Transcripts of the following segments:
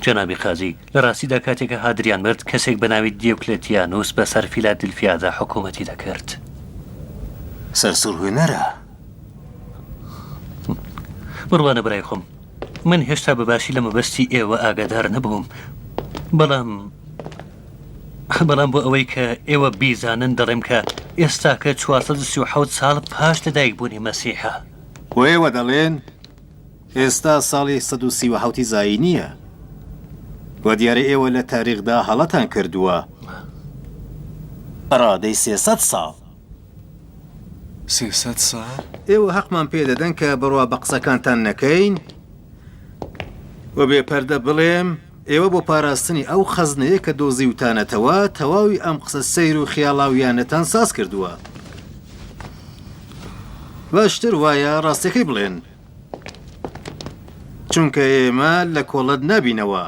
جەنابی قازی، لە ڕاستیدا کاتێ کە هادریان مرد، کەسێک بە ناوی دیۆکلێتیانوس بە سەر فیلادلفیادا حکوومەتی دەکرد. سەرسوڕهێنەرە. بڕوانە برای خۆم، من هێشتا بە باشی لە مەبەستی ئێوە ئاگادار نەبووم، بەڵام بەڵام بۆ ئەوەی کە ئێوە بیزانن دەڵێم کە ئێستاکە 437 ساڵ پاش لەدایکبوونی مەسیحە. بۆ ئێوە دەڵێن ئێستا ساڵی 137 ی زایینییە و دیارە ئێوە لە تاریخدا هەڵەتان کردووە بە ڕادەی 300 ساڵ. 300 ساڵ؟ ئێوە هەقمان پێ دەدەن کە بڕوا بە قسەکانتان نەکەین؟ و بێ پەردە بڵێم ئێوە بۆ پاراستنی ئەو خەزنەیە کە دۆزیوتانەتەوە تەواوی ئەم قسە سەیر و خیاڵاوییانەتان ساز کردووە. باشتر وایە ڕاستیەکەی بڵێن. چونکە ئێمە لە کۆڵت نابینەوە.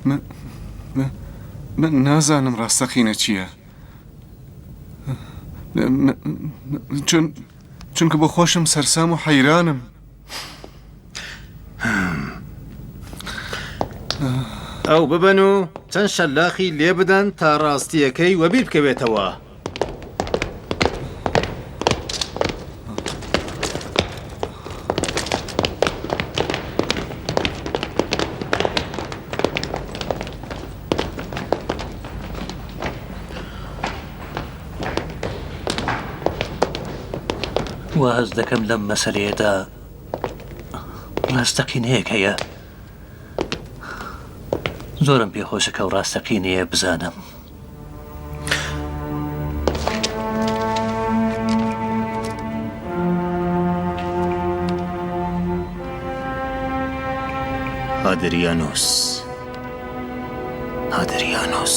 من من نازانم ڕاستەقینە چییە. چون چونکە بۆ خۆشم سەرسام و حەیرانم. ئەو ببەن و چەند شەلاخی لێ بدەن تا ڕاستییەکەی وەبیر بکەوێتەوە. وا هەست دەکەم لەم مەسەلەیەدا ڕاستەقینەیەک هەیە. زۆرم پێخۆشە کە ئەو ڕاستەقینەیە بزانم. هادریانۆس هادریانۆس.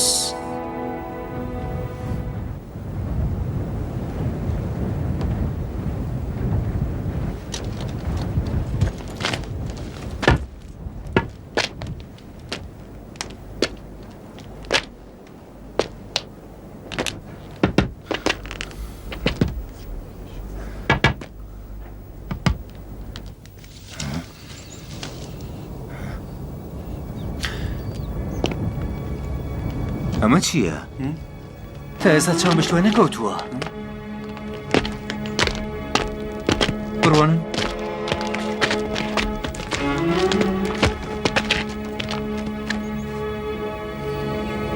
ئەمە چییە؟ تا ئێستا چاوم بە شتوە نەکەوتووە. بڕوانن.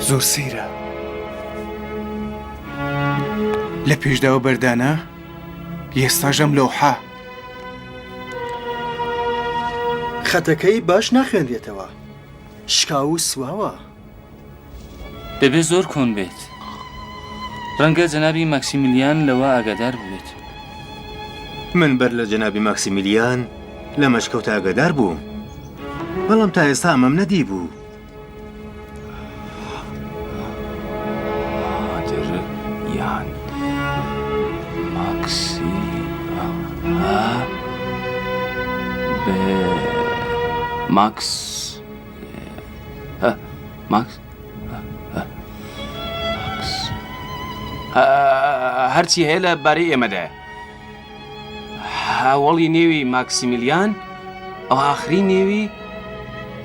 زۆر سەیرە. لە پێشداوە بەردانە ئێستاش ئەم لەوحە. خەتەکەی باش ناخوێنرێتەوە. شکاو و سواوە. دەبێ زۆر کۆن بێت. ڕەنگە جەنابی ماکسیمیلیان لەوە ئاگادار بووبێت. من بەر لە جەنابی ماکسیمیلیان لە مەشکەوت ئاگادار بووم. بەڵام تا ئێستا ئەمەم نەدیبوو. هادریان ماکسی ماکس ماکس هەرچی هەیە لە بارەی ئێمەدایە هاوەڵی نێوی ماکسیمیلیان ئەو ئاخری نێوی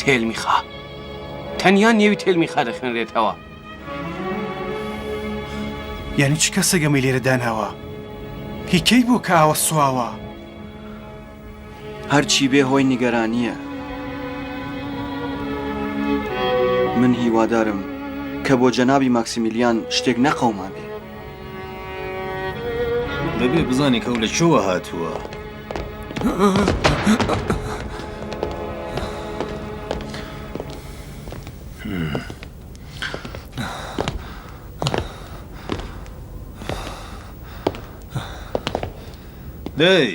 تێلمیخا تەنیا نێوی تێلمیخا دەخوێنرێتەوە یعنی چ کەسێک ئەمەی لێرە داناوە هی کەی بوو کە ئاوە سواوە هەرچی بێ هۆی نیگەرانییە. من هیوادارم کە بۆ جەنابی ماکسیمیلیان شتێک نەقەومابێ. دەبێ بزانی کە ئەو لە کوێوە هاتووە. دەی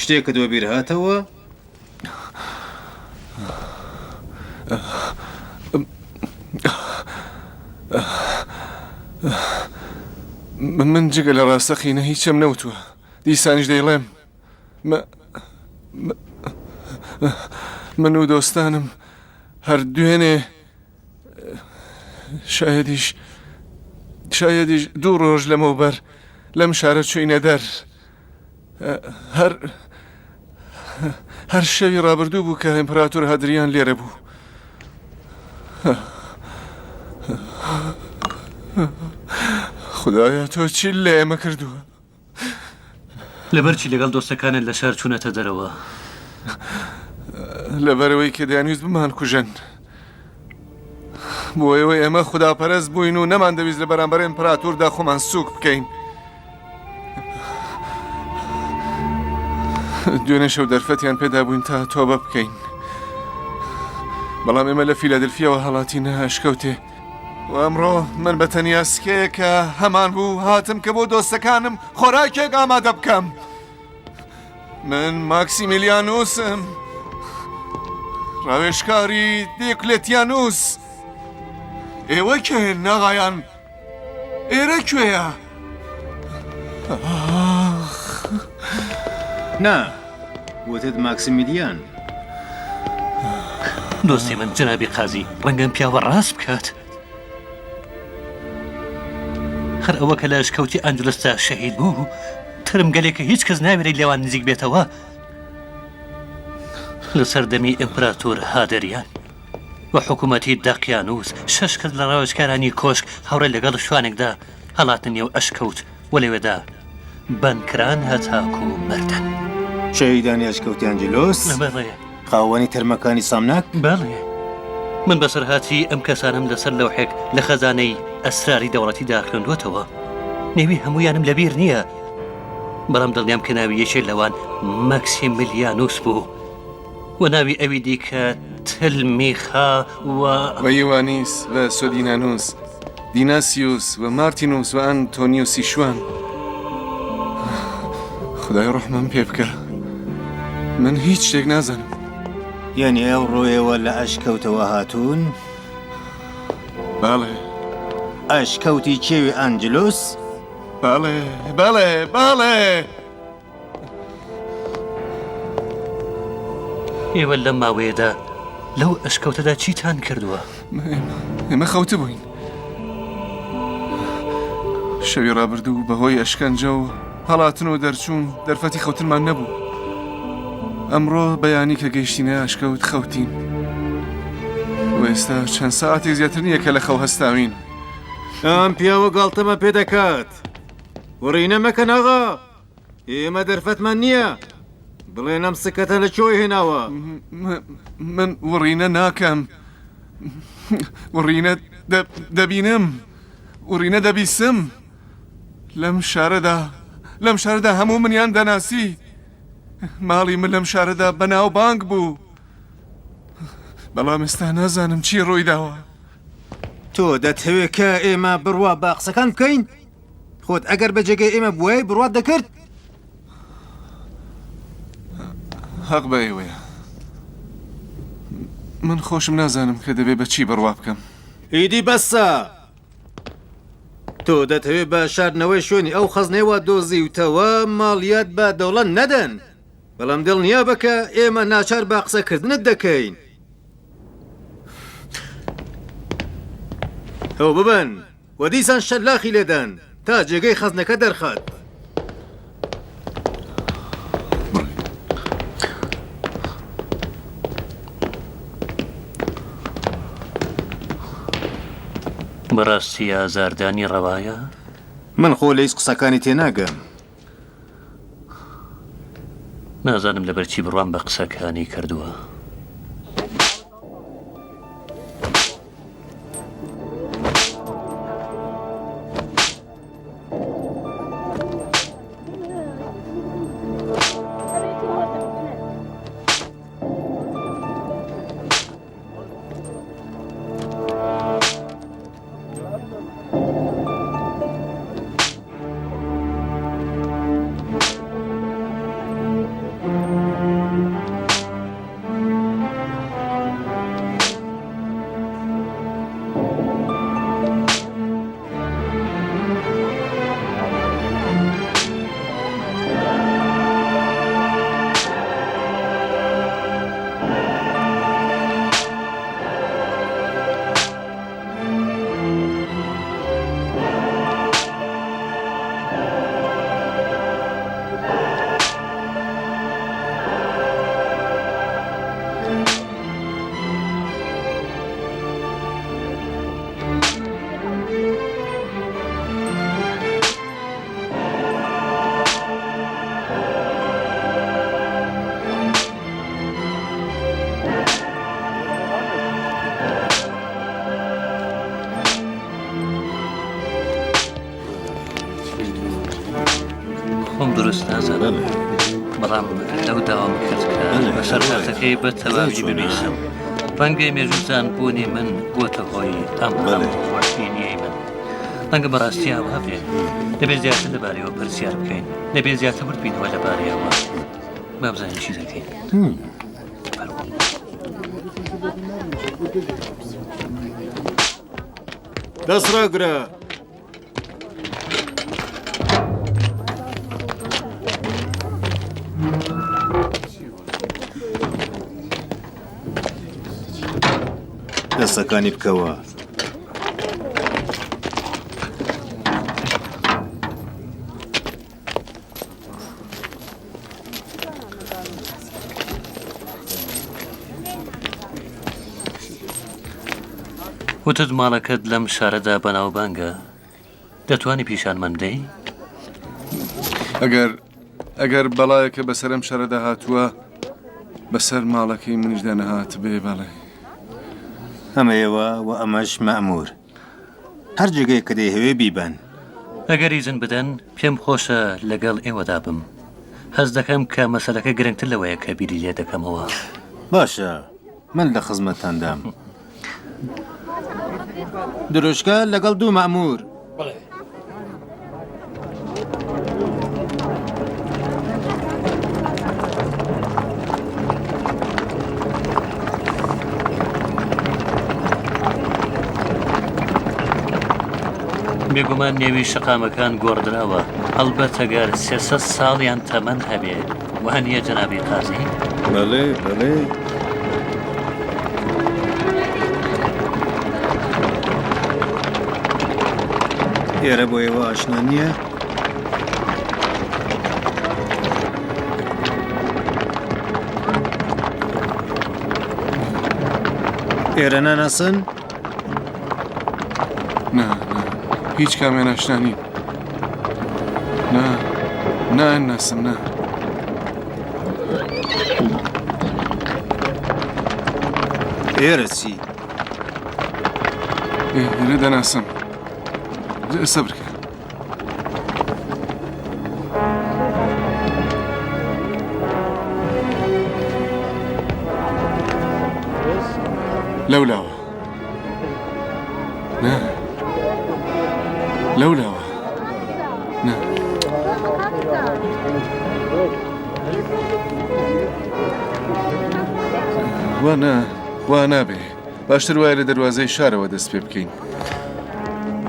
شتێکت وەبیر هاتەوە؟ من جگە لە ڕاستەقینە هیچم نەوتووە دیسانیش دەیڵێم من و دۆستانم هەر دوێنێ شایەدیش شایەدیش دوو ڕۆژ لەمەوبەر لەم شارە چوینە دەر هەر. هەر شەوی ڕابردوو بوو کە ئیمپراتۆر هادریان لێرە بوو. خدایە تۆ چی لە ئێمە کردووە؟ لەبەرچی لەگەڵ دۆستەکانت لە شار چوونەتە دەرەوە؟ لەبەرئەوەی کە دەیانویست بمانکوژن. بۆ ئێوە ئێمە خوداپەرست بووین و نەماندەویست لە بەرامبەر ئیمپراتوردا خۆمان سووک بکەین. دوێنێ شەو دەرفەتیان پێدابووین تا تۆبە بکەین. بەڵام ئێمە لە فیلادلفیەوە هەڵاتینە ئەشکەوتێ. و ئەمڕۆ من بە تەنیا سکەیەک کە هەمان بوو هاتم کە بۆ دۆستەکانم خۆراکێک ئامادە بکەم. من ماکسیمیلیانوسم ڕاوێژکاری دیوکلێتیانوس. ئێوە کێن ناغایان؟ ئێرە کوێیە؟ ئاخ! نا، وتت ماکسیمیلیان. دۆستی من جەنابی قازی ڕەنگە ئەم پیاوە ڕاست بکات. هەر ئەوە کە لە ئەشکەوتی ئەنجلسدا شەهید بوو، تەرمگەلێک کە هیچ کەس ناوێرێت لێوان نزیک بێتەوە، لە سەردەمی ئیمپراتۆر هادریان و حکوومەتی دەقیانووس، شەش کەس لە ڕاوێژکارانی کۆشک هاوڕێ لەگەڵ شوانێکدا هەڵاتنە نێو ئەشکەوت و لەوێدا بەند کران هەتاکوو مردن. شەهیدانی ئەشکەوتی ئەنجلۆس؟ بەڵێ. خاوەنی تەرمەکانی سامناک؟ بەڵێ. من بەسەرهاتی ئەم کەسانەم لەسەر لەوحێک لە خەزانەی ئەسراری دەوڵەتیدا خوێندووەتەوە. نێوی هەموویانم لەبیر نییە، بەڵام دڵنیام کە ناوی یەکێ لەوان مەکسیمیلیانوس بوو. و ناوی ئەوی دیکە تلمیخا و. و یوانیس و سۆدینانوس، دیناسیوس و مارتینوس و ئەنتۆنیوسی شوان. خودای ڕەحمم پێ بکە من هیچ شتێک نازانم. یانی ئەوڕۆ ئێوە لە ئەشکەوتەوە هاتوون؟ بەڵێ. ئەشکەوتی کێوی ئەنجلوس؟ بەڵێ، بەڵێ، بەڵێ. ئێوە لەم ماوەیەدا لەو ئەشکەوتەدا چیتان کردووە؟ ئێمە خەوتبووین. شەوی ڕابردوو بەهۆی ئەشکەنجە و هەڵاتن و دەرچوون دەرفەتی خەوتنمان نەبوو. ئەمڕۆ بەیانی کە گەیشتینە ئەشکەوت خەوتین. و ئێستا چەند سەعاتێک زیاتر نییە کە لە خەو هەستاوین. ئەم پیاوە گاڵتەمە پێ دەکات. وڕینە مەکەن ئاغا. ئێمە دەرفەتمان نییە. بڵێن ئەم سکەتە لە کوێ هێناوە؟ من وڕینە ناکەم. وڕینە دەبینم. وڕینە دەبیسم. لەم شارەدا لەم شارەدا هەموو منیان دەناسی. ماڵی من لەم شارەدا بەناوبانگ بوو. بەڵام ئێستا نازانم چی ڕوویداوە. تۆ دەتهەوێت کە ئێمە بڕوا بە قسەکان بکەین؟ خۆت ئەگەر بە جێگەی ئێمە بوایەی بڕوات دەکرد؟ هەق بە ئێوەیە. من خۆشم نازانم کە دەبێ بە چی بڕوا بکەم. ئیدی بەسە! تۆ دەتەوێ بە شاردنەوەی شوێنی ئەو خەزنەی وا دۆزیوتەوە ماڵیات بە دەوڵەت نەدەن، بەڵام دڵنیابە کە ئێمە ناچار بە قسەکردنت دەکەین. ئەو ببەن! و دیسان شەلاخی لێدان تا جێگەی خەزنەکە دەرخات. بەڕاستی ئازاردانی ڕەوایە؟ من خۆ لە هیچ قسەکانی تێناگەم. نازانم لەبەرچی بڕوام بە قسەکانی کردووە. نازانم بەڵام لەو داوام کرد کە بەسەرهاتەکەی بە تەواوی ببیسم. ڕەنگە مێژووزان بوونی من بۆتە هۆی ئەم هەموو خۆشبینیەی من. ڕەنگە بەڕاستی ئاوا بێ. دەبێت زیاتر لەبارەیەوە پرسیار بکەین. دەبێت زیاتر ورد بینەوە لەبارەیەوە. با بزانین چی دەکەین. فەرموو. دەست ڕاگرە. دەستەکانی بکەوە. وتت ماڵەکەت لەم شارەدا بەناوبانگە دەتوانی پیشانمان بدەی؟ ئەگەر ئەگەر بەڵایەکە بەسەر ئەم شارەدا هاتووە بەسەر ماڵەکەی منیشدا نەهاتبێ بەڵێ. ئەمە ئێوە و ئەمەش مەئموور. هەر جێگەیەک کە دەیهەوێ بیبەن. ئەگەر ئیزن بدەن پێم خۆشە لەگەڵ ئێوەدا بم. هەست دەکەم کە مەسەلەکە گرنگتر لەوەیە کە بیری لێ دەکەمەوە. باشە، من لە خزمەتتاندام. دروشکە لەگەڵ دوو مەئموور. بێگومان نێوی شەقامەکان گۆڕدراوە، هەڵبەت ئەگەر 300 ساڵیان تەمەن هەبێ، وا نییە جەنابی قازی؟ بەڵێ، بەڵێ. ئێرە بۆ ئێوە ئاشنا نییە؟ ئێرە ناناسن؟ نا، نا، هیچ کامیان ئاشنا نین. نا، نایانناسم، نا. ئێرە چی؟ ئێرە دەناسم. سەبرکە. لەولاوە. نا. لەولاوە. نا. وا نا، وا نابێ. باشتر وایە لە دەروازەی شارەوە دەست پێ بکەین.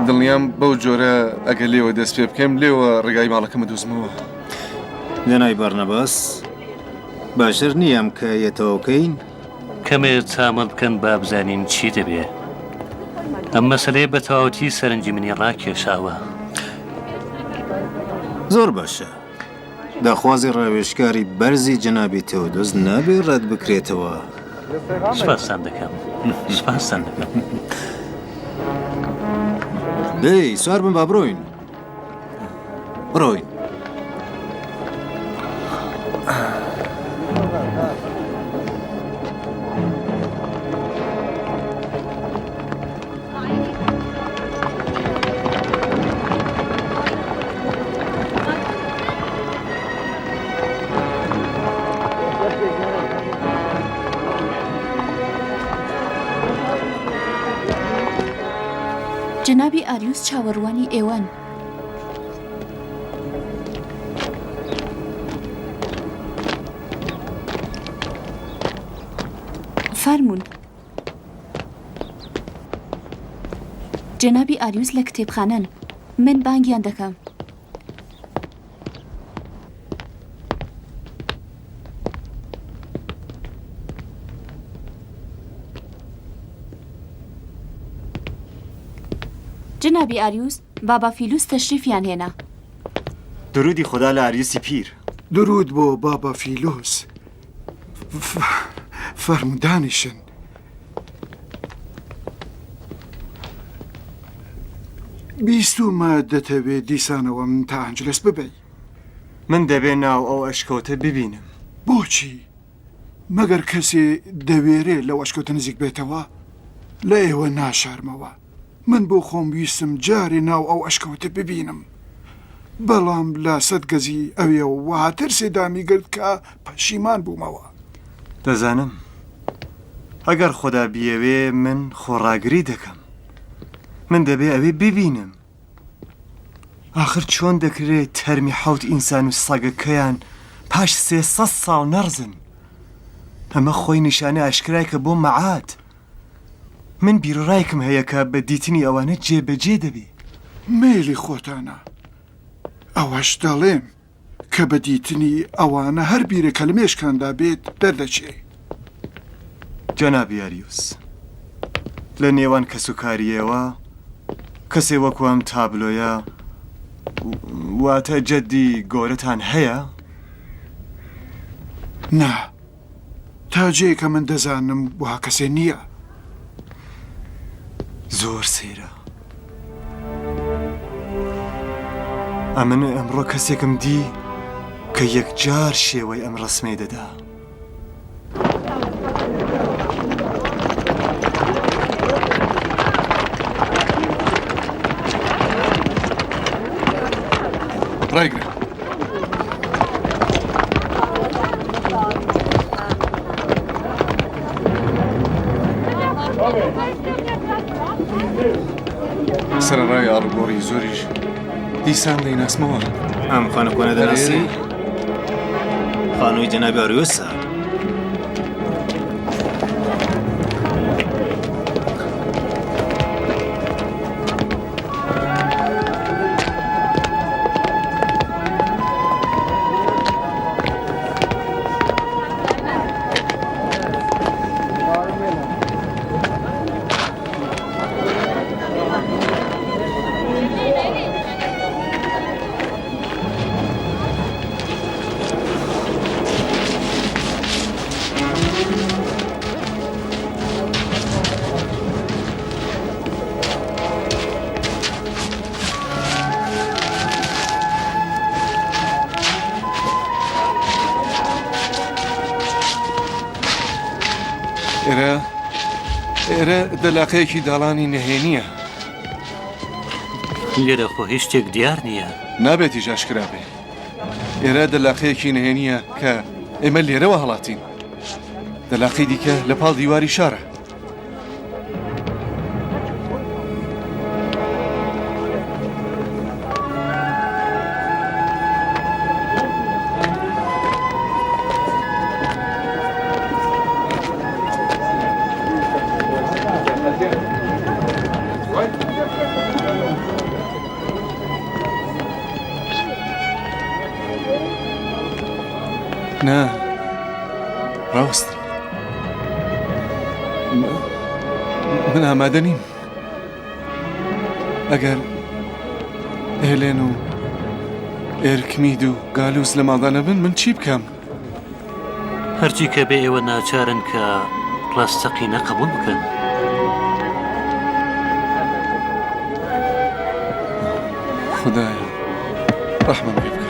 دڵنیام بەو جۆرە ئەگەر لێوە دەست پێ بکەم لێوە ڕێگای ماڵەکەمە دۆزمەوە. جەنابی بارناباس، باشتر نییە ئەم کایە تەواو کەین؟ کەمێ تامەڵ بکەن با بزانین چی دەبێ. ئەم مەسەلەیە بە تەواوەتی سەرنجی منی ڕاکێشاوە. زۆر باشە. داخوازی ڕاوێژکاری بەرزی جەنابی تێودۆس نابێ ڕەت بکرێتەوە. سپاستان دەکەم. سپاستان دەکەم. دەی سوار بن با بڕۆین. بڕۆین. جەنابی ئاریوس چاوەڕوانی ئێوەن. فەرموون. جەنابی ئاریوس لە کتێبخانەن. من بانگیان دەکەم. جەنابی ئاریوس، بابا فیلوس تەشریفیان هێنا. دروودی خودا لە ئاریوسی پیر. دروود بۆ بابا فیلوس. فەرموو دانیشن. بیستوومە دەتەوێ دیسانەوە من تا ئەنجلس ببەی. من دەبێ ناو ئەو ئەشکەوتە ببینم. بۆچی؟ مەگەر کەسێ دەوێرێ لەو ئەشکەوتە نزیک بێتەوە؟ لە ئێوە ناشارمەوە. من بۆ خۆم ویستم جارێ ناو ئەو ئەشکەوتە ببینم. بەڵام لە سەت گەزی ئەوێوە وەها ترسێ دامی گرت کە پەشیمان بوومەوە. دەزانم. ئەگەر خودا بیەوێ من خۆڕاگری دەکەم. من دەبێ ئەوێ ببینم. ئاخر چۆن دەکرێ تەرمی حەوت ئینسان و سەگەکەیان پاش 300 ساڵ نەڕزن؟ ئەمە خۆی نیشانەی ئاشکرایەکە بۆ مەعاد. من بیروڕایەکم هەیە کە بە دیتنی ئەوانە جێبەجێ دەبێ. مەیلی خۆتانە. ئەوەش دەڵێم کە بە دیتنی ئەوانە هەر بیرێک کە لە مێشکاندا بێت دەردەچێ. جەنابی ئاریوس، لە نێوان کەسوکاری ئێوە کەسێ وەکوو ئەم تابلۆیە واتە جەدی گۆرەتان هەیە؟ نا، تا جێ کە من دەزانم وەها کەسێ نییە. زۆر سەیرە. ئەمن ئەمڕۆ کەسێکم دی کە یەکجار شێوەی ئەم ڕەسمەی دەدا. ڕایگرە. سەرەڕای ئاڵوگۆڕی زۆریش دیسان دەیناسمەوە. ئەم خانوو کۆنە دەناسی؟ خانووی جەنابی ئاریۆسە. ئێرە ئێرە دەلاقەیەکی داڵانی نهێنییە. لێرە خۆ هیچ شتێک دیار نییە. نابێتیش ئاشکرا بێ. ئێرە دەلاقەیەکی نهێنییە کە ئێمە لێرەوە هەڵاتین. دەلاقەی دیکە لە پاڵ دیواری شارە. نا ڕاوەستن من ئامادە نیم ئەگەر هێلێن و ئێرکمید و گالوس لە ماڵدا نەبن من چی بکەم؟ هەرچی کە بێ ئێوە ناچارن کە ڕاستەقینە قبوڵ بکەن. خدایە ڕەحمم پێ بکە.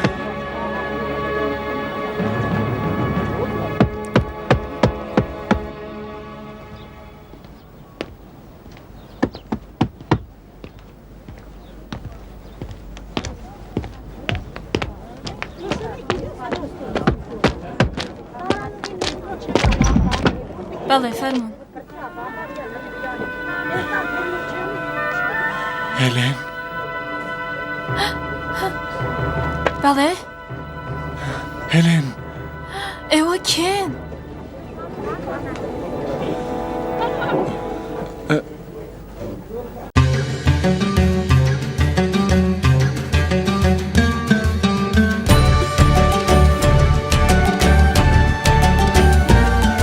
بەڵێ فەرموون. هێلێن بەڵێ هێلێن ئێوە کێن؟